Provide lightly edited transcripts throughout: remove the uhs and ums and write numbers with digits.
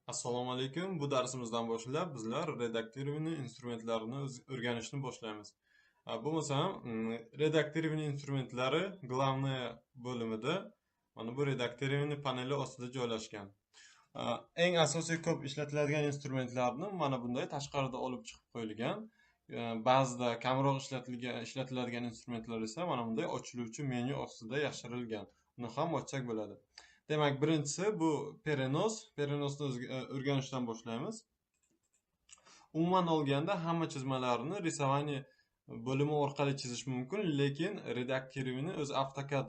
Assalomu alaykum. Bu darsimizdan boshlab bizlar redaktirование instrumentlarini o'rganishni boshlaymiz. Bo'lmasam, redaktirование instrumentlari главное bo'limida mana bu redaktirование paneli ostida joylashgan. Eng asosiy ko'p ishlatiladigan instrumentlarni mana bunday tashqarida olib chiqib qo'yilgan. Ba'zida kamroq ishlatiladigan instrumentlar esa mana bunday ochiluvchi menyu ostida yashirilgan. Uni ham ochsak bo'ladi. Demak, birinchisi bu perenos. Perenosni o'rganishdan boshlaymiz. Umuman olganda hamma chizmalarni рисование bo'limi orqali chizish mumkin, lekin redaktirование o'zi AutoCAD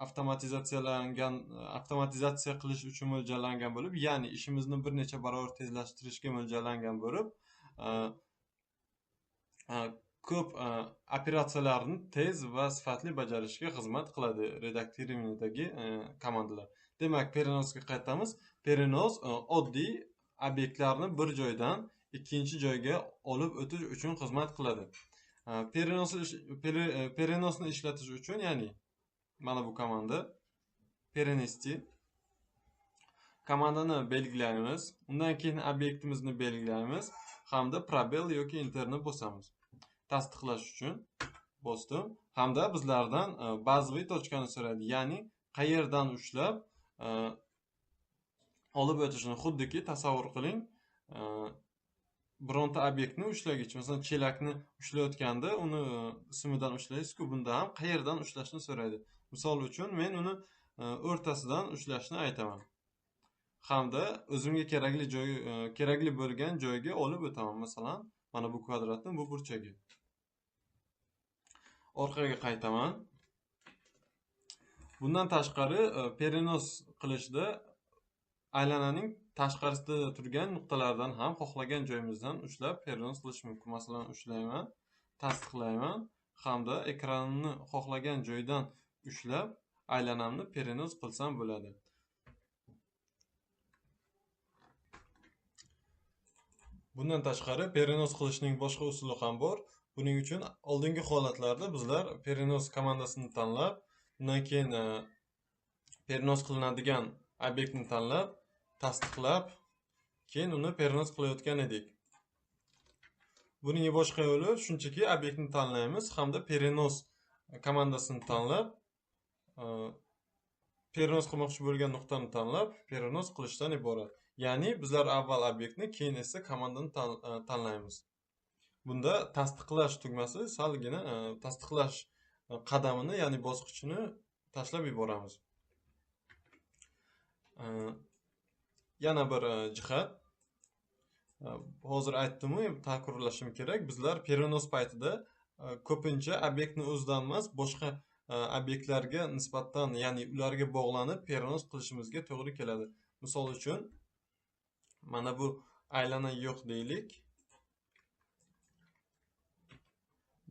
avtomatizatsiyalangan, avtomatizatsiya qilish uchun mo'ljallangan bo'lib, ya'ni ishimizni bir necha barobar tezlashtirishga mo'ljallangan bo'lib, ko'p operatsiyalarni tez va sifatli bajarishga xizmat qiladi redaktirованиedagi komandalar. Demak, perenosga qaytamiz. Perenos oddiy obyektlarni bir joydan ikkinchi joyga olib o'tish uchun xizmat qiladi. Perenosni ishlatish uchun, ya'ni mana bu komanda перенести komandani belgilaymiz. Undan keyin obyektimizni belgilaymiz hamda probel yoki enterni bosamiz. Tasdiqlash uchun bosdim hamda bizlardan bazaviy tochkani so'raydi, ya'ni qayerdan ushlab olib o'tishini. Xuddiki tasavvur qiling, bironta obyektni ushlagich, masalan chelakni ushlayotganda uni ismidan ushlaysiz-ku, bunda ham qayerdan ushlashni so'raydi. Misol uchun men uni o'rtasidan ushlashni aytaman hamda o'zimga kerakli joy, kerakli bo'lgan joyga olib o'taman. Masalan, mana bu kvadratni bu burchagi. Orqaga qaytaman. Bundan tashqari perenos qilishda aylananing tashqarisida turgan nuqtalardan ham xohlagan joyimizdan ushlab perenos qilish mumkin. Masalan, ushlayman, tasdiqlayman hamda ekranni xohlagan joydan ushlab aylanamni perenos qilsam bo'ladi. Bundan tashqari perenos qilishning boshqa usuli ham bor. Buning uchun oldingi holatlarda bizlar perenos komandasini tanlab, undan keyin perenos qilinadigan obyektni tanlab, tasdiqlab, keyin uni perenos qilayotgan edik. Buning boshqa yo'li shunchaki obyektni tanlaymiz hamda perenos komandasini tanlab, perenos qilmoqchi bo'lgan nuqtani tanlab, perenos qilishdan iborat. Ya'ni bizlar avval obyektni, keyin esa komandani tanlaymiz. Bunda tasdiqlash tugmasi salgina tasdiqlash qadamini, ya'ni bosqichini tashlab yuboramiz. Yana bir jihat, hozir aytdim-ku, takrorlashim kerak. Bizlar perenos paytida ko'pincha obyektni o'zidan emas, boshqa obyektlarga nisbatan, ya'ni ularga bog'lanib perenos qilishimizga to'g'ri keladi. Misol uchun, mana bu aylana yo'q deylik.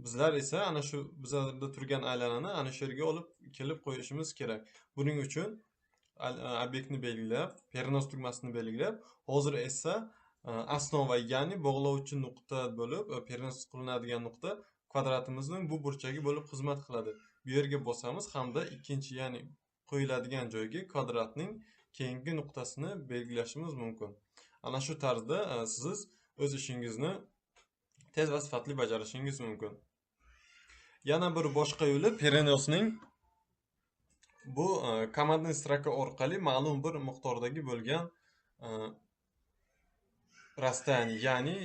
Bizlar esa ana shu bizlarda turgan aylanani ana shu yerga olib kelib qo'yishimiz kerak. Buning uchun obyektni belgilab, perenos tugmasini belgilab, hozir esa osnova, ya'ni bog'lovchi nuqta bo'lib, perenos qilinadigan nuqta kvadratimizning bu burchagi bo'lib xizmat qiladi. Bu yerga bosamiz hamda ikkinchi, ya'ni qo'yiladigan joyga kvadratning keyingi nuqtasini belgilashimiz mumkin. Ana shu tarzda siz o'z ishingizni tez va sifatli bajarishingiz mumkin. Yana bir boshqa yo'li perenosning bu komandni stroka orqali ma'lum bir miqdordagi bo'lgan расстояние, ya'ni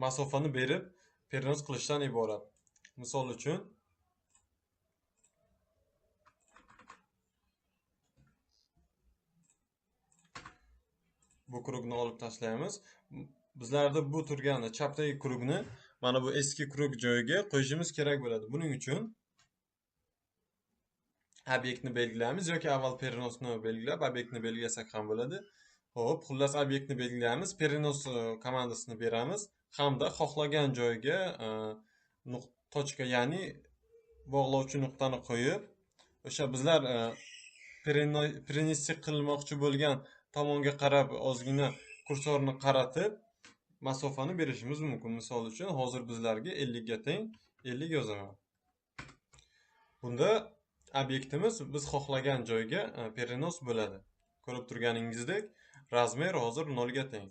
masofani berib perenos qilishdan iborat. Misol uchun, bu krugni olib tashlaymiz. Bizlarda bu turgan chapdagi krugni mana bu eski krug joyiga qo'yishimiz kerak bo'ladi. Buning uchun obyektni belgilaymiz yoki avval perenosni belgilab, obyektni belgilasak ham bo'ladi. Xo'p, xullas obyektni belgilaymiz, perenos komandasini beramiz hamda xohlagan joyga tochka, ya'ni bog'lovchi nuqtani qo'yib, o'sha bizlar перенести qilmoqchi bo'lgan tomonga qarab ozgina kursorni qaratib masofani berishimiz mumkin. Misol uchun, hozir bizlarga 50 ga teng 50 yozaman. Bunda obyektimiz biz xohlagan joyga perenos bo'ladi. Ko'rib turganingizdek, Razmer hozir 0 ga teng.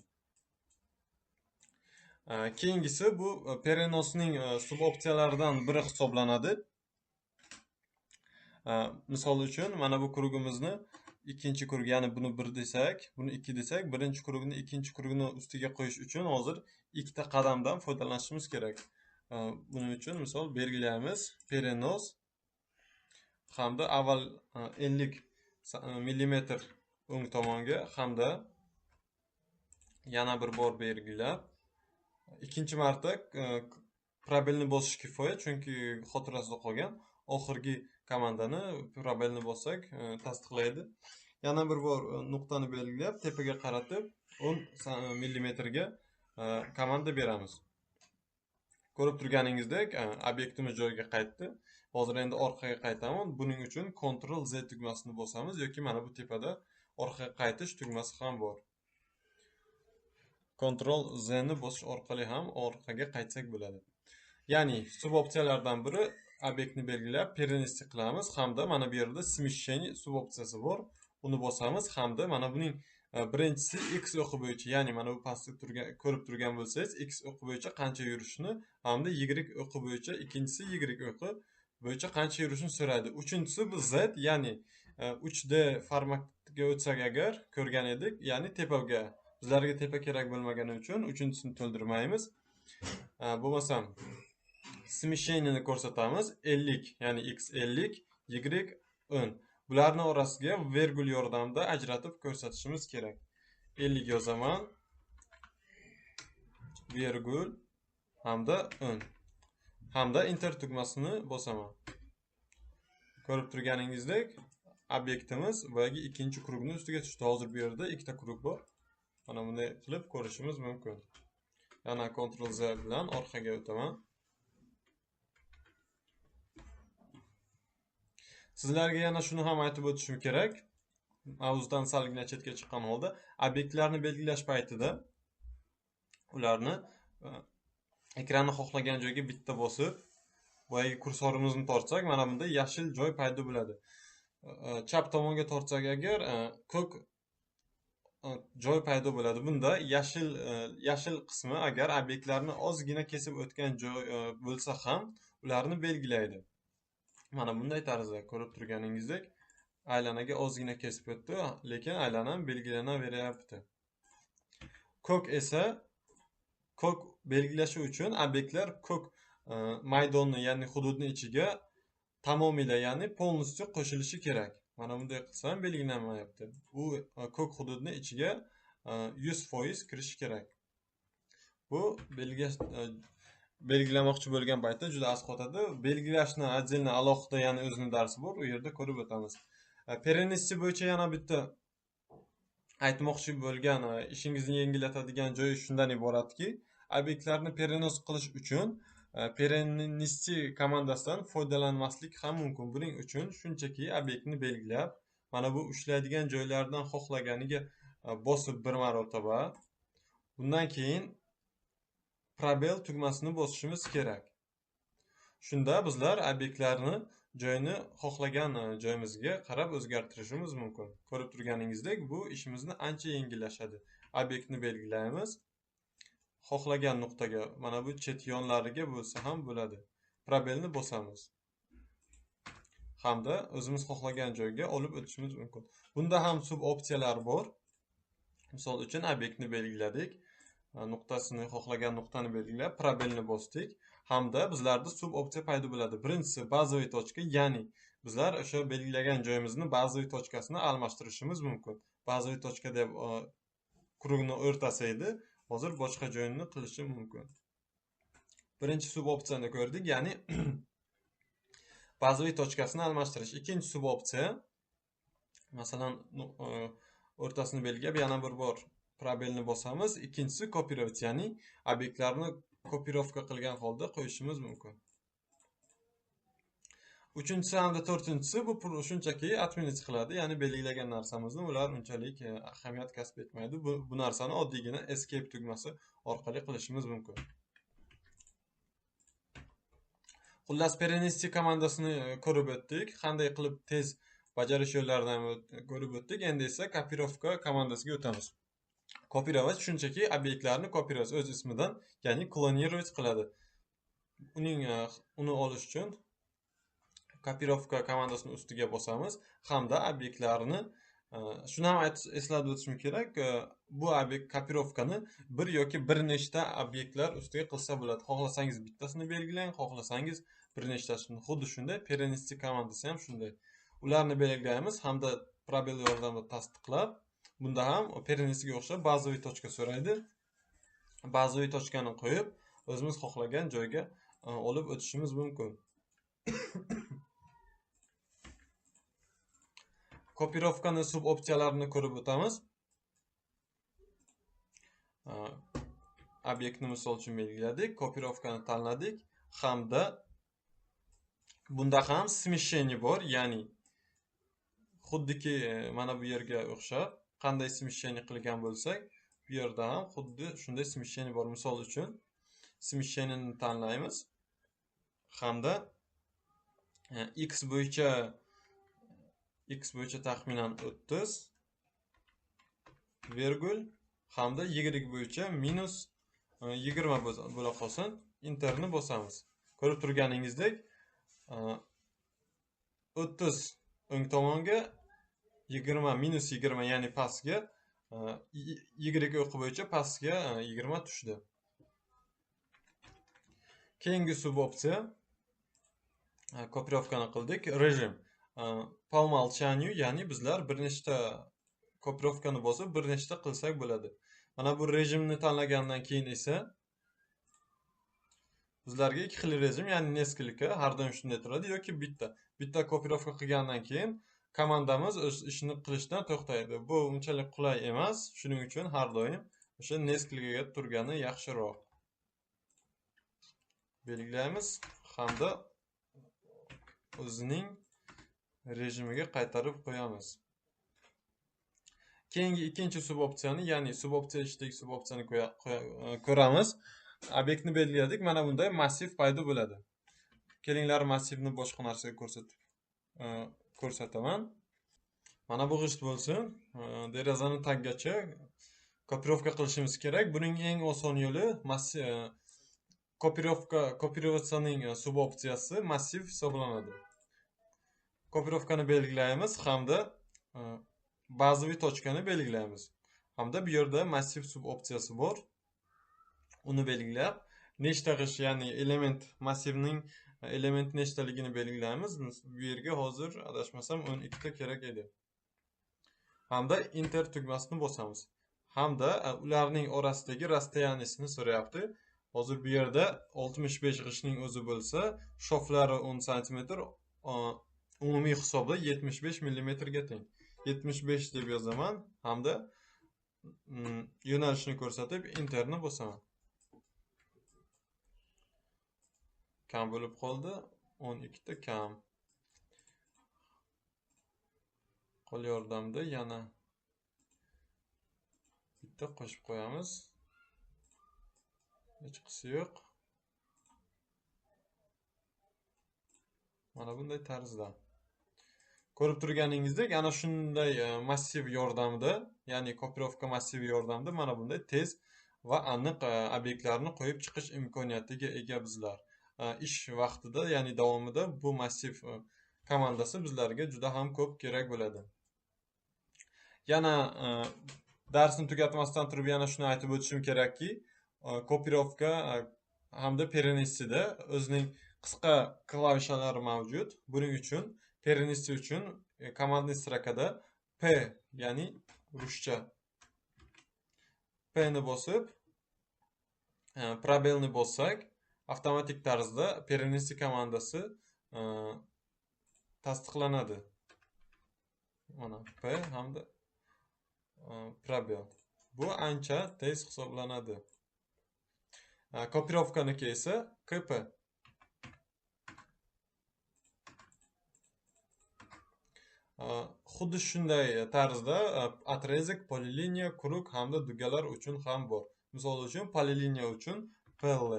Keyingisi bu perenosning subopsiyalaridan biri hisoblanadi. Misol uchun mana bu krugimizni ikkinchi krug, ya'ni buni 1 desak, buni 2 desak, birinchi krugni ikkinchi krugni ustiga qo'yish uchun hozir ikkita qadamdan foydalanishimiz kerak. Buning uchun misol belgilaymiz perenos hamda avval 50 millimetr o'ng tomonga hamda yana bir bor belgilab ikkinchi marta probelni bosish kifoya, chunki xotirasida qolgan oxirgi komandani probelni bossak tasdiqlaydi. Yana bir bor nuqtani belgilab tepaga qaratib 10 millimetrga komanda beramiz. Ko'rib turganingizdek obyektimiz joyiga qaytdi. Hozir endi orqaga qaytaman. Buning uchun Ctrl Z tugmasini bosamiz yoki mana bu tepada orqaga qaytish tugmasi ham bor. Ctrl Z ni bosish orqali ham orqaga qaytsak bo'ladi. Ya'ni subopsiyalardan biri obyektni belgilab перенести qilamiz hamda mana bu yerda смещение subopsiyasi bor. Uni bosamiz hamda mana buning birinchisi x o'qi bo'yicha, ya'ni mana bu pastda turgan ko'rib turgan bo'lsangiz x o'qi bo'yicha qancha yurishini hamda y o'qi bo'yicha, ikkinchisi y o'qi bo'yicha qancha yurishini so'raydi. Uchinchisi bu z, ya'ni 3D formatga o'tsak agar ko'rgan edik, ya'ni tepaga. Bizlarga tepa kerak bo'lmagani uchun uchinchisini to'ldirmaymiz. Bo'lmasam смещениeni ko'rsatamiz 50, ya'ni x 50, y 10. Bularni orasiga vergul yordamida ajratib ko'rsatishimiz kerak. 50 yozaman, vergul hamda 10. Hamda enter tugmasini bosaman. Ko'rib turganingizdek, obyektimiz boyagi ikkinchi krugni ustiga tushdi. Hozir bu yerda ikkita krug bor. Mana bunday qilib ko'rishimiz mumkin. Yana Ctrl Z bilan orqaga o'taman. Sizlarga yana shuni ham aytib o'tishim kerak. Mavzudan salgina chetga chiqqan holda obyektlarni belgilash paytida ularni ekranni xohlagan joyga bitta bosib, boyagi kursorimizni tortsak, mana bunda yashil joy paydo bo'ladi. Chap tomonga tortsak agar ko'k joy paydo bo'ladi. Bunda yashil qismi agar obyektlarni ozgina kesib o'tgan joy bo'lsa ham ularni belgilaydi. Mana bunday tarzda ko'rib turganingizdek aylanaga ozgina kesib o'tdi, lekin aylanam belgilanaveryapti. Ko'k esa ko'k belgilashi uchun obyektlar ko'k maydonni, ya'ni hududni ichiga tamomila, ya'ni полностью qo'shilishi kerak. Mana bunday qilsam belgilanmayapti. U ko'k hududni ichiga 100% kirishi kerak. Bu belgilamoqchi bo'lgan paytda juda asqotadi. Belgilashni отдельно alohida, ya'ni o'zini darsi bor, u yerda ko'rib o'tamiz. Перенести bo'yicha yana bitta aytmoqchi bo'lgan ishingizni yengillatadigan joyi shundan iboratki, obyektlarni perenos qilish uchun перенести komandasidan foydalanmaslik ham mumkin. Buning uchun shunchaki obyektni belgilab, mana bu ushlaydigan joylardan xohlaganiga bosib bir marotaba, bundan keyin probel tugmasini bosishimiz kerak. Shunda bizlar obyektlarni joyini xohlagan joyimizga qarab o'zgartirishimiz mumkin. Ko'rib turganingizdek, bu ishimizni ancha yengillashadi. Obyektni belgilaymiz. Xohlagan nuqtaga, mana bu chet yonlariga bo'lsa ham bo'ladi. Probelni bosamiz. Hamda o'zimiz xohlagan joyga olib o'tishimiz mumkin. Bunda ham sub opsiyalar bor. Misol uchun obyektni belgiladik. Nuqtasini xohlagan nuqtani belgilab, probelni bosdik. Hamda bizlarda sub opsiya paydo bo'ladi. Birinchisi bazaviy tochka, ya'ni bizlar o'sha belgilagan joyimizni bazaviy tochkasini almashtirishimiz mumkin. Bazaviy tochka deb krugni o'rtasi edi. Hozir boshqa joyini qilishim mumkin. Birinchi sub opsiyani ko'rdik, ya'ni bazaviy tochkasini almashtirish. Ikkinchi sub opsiya, masalan, o'rtasini belgilab yana bir bor probelni bosamiz. Ikkinchisi kopirovat, ya'ni obyektlarni kopirovka qilgan holda qo'yishimiz mumkin. Uchinchisi hamda to'rtinchisi bu shunchaki отменить qiladi, ya'ni belgilagan narsamizni ular unchalik ahamiyat kasb etmaydi. Bu narsani oddiygina escape tugmasi orqali qilishimiz mumkin. Xullas, перенести komandasini ko'rib o'tdik. Qanday qilib tez bajarish yo'llarini ko'rib o'tdik. Endi esa kopirovka komandasiga o'tamiz. Kopировать shunchaki obyektlarni kopировать o'z ismidan, ya'ni klonировать qiladi. Uni olish uchun kopirovka komandasini ustiga bosamiz hamda obyektlarni, shuni ham eslatib o'tishim kerak, bu obyekt kopirovkani bir yoki bir nechta obyektlar ustiga qilsa bo'ladi. Xohlasangiz bittasini belgilang, xohlasangiz bir nechtasini. Xuddi shunday перенести komandasi ham shunday. Ularni belgilaymiz hamda probel yordamida tasdiqlab, bunda ham перенестиga o'xshab bazaviy tochka so'raydi. Bazaviy tochkani qo'yib, o'zimiz xohlagan joyga olib o'tishimiz mumkin. Kopirovkani sub opsiyalarini ko'rib o'tamiz. Obyektni misol uchun belgiladik, kopirovkani tanladik hamda bunda ham smeshение bor, ya'ni xuddiki mana bu yerga o'xshab qanday smeshение qilgan bo'lsak, bu yerda ham xuddi shunday smeshение bor. Misol uchun smeshenieni tanlaymiz hamda x bo'yicha taxminan 30 vergul hamda y bo'yicha minus 20 bo'la qolsin. Enterni bosamiz. Ko'rib turganingizdek 30 o'ng tomonga, 20 minus 20, ya'ni pastga, y o'qi bo'yicha pastga 20 tushdi. Keyingi subopsiya kopirovkani qildik. Rejim по умолчанию, ya'ni bizlar bir nechta kopirovkani bosib bir nechta qilsak bo'ladi. Mana bu rejimni tanlagandan keyin esa bizlarga ikki xil rejim, ya'ni neskilka har doim shunday turadi yoki bitta. Bitta kopirovka qilgandan keyin komandamiz o'z ishini qilishdan to'xtaydi. Bu unchalik qulay emas, shuning uchun har doim o'sha neskilkaga turgani yaxshiroq. Belgilaymiz hamda o'zining rejimiga qaytarib qo'yamiz. Keyingi ikkinchi subopsiyani, ya'ni subopsiya ichidagi subopsiyani ko'ramiz. Obyektni belgiladik, mana bunday massiv paydo bo'ladi. Kelinglar massivni boshqa narsaga ko'rsataman. Mana bu g'isht bo'lsin, derazani taggacha kopirovka qilishimiz kerak. Buning eng oson yo'li kopirovatsiyaning subopsiyasi massiv hisoblanadi. Kopirovkani belgilaymiz hamda bazaviy tochkani belgilaymiz. Hamda bu yerda massiv subopsiyasi bor. Uni belgilab, nechta g'isht, ya'ni element massivning element nechtaligini belgilaymiz. Bu yerga hozir adashmasam 12 ta kerak edi. Hamda enter tugmasini bosamiz. Hamda ularning orasidagi расстояниесini so'rayapti. Hozir bu yerda 65 g'ishtning o'zi bo'lsa, shoflari 10 sm, umumiy hisobda 75 mm ga teng. 75 deb yozaman hamda yo'nalishni ko'rsatib enterni bosaman. Kam bo'lib qoldi, 12 ta kam. Qo'l yordamida yana bitta qo'shib qo'yamiz. Hechqisi yo'q. Mana bunday tarzda. Ko'rib turganingizdek, ana shunday massiv yordamida, ya'ni kopirovka massivi yordamida mana bunday tez va aniq obyektlarni qo'yib chiqish imkoniyatiga ega bizlar. Ish vaqtida, ya'ni davomida bu massiv komandasi bizlarga juda ham ko'p kerak bo'ladi. Yana darsni tugatmasdan turib yana shuni aytib o'tishim kerakki, kopirovka hamda перенестida o'zining qisqa klavishalari mavjud. Buning uchun перенести uchun komandniy strokada P, ya'ni ruscha P ni bosib, probelni bossak, avtomatik tarzda перенести komandasi tasdiqlanadi. Mana P hamda probel. Bu ancha tez hisoblanadi. Kopirovkaniki esa KP. Xuddi shunday tarzda otrezok, poliliniya, krug hamda dugalar uchun ham bor. Misol uchun poliliniya uchun PL.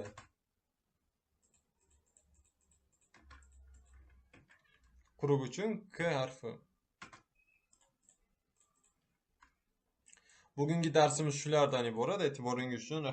Krug uchun K harfi. Bugungi darsimiz shulardan iborat. E'tiboringiz uchun.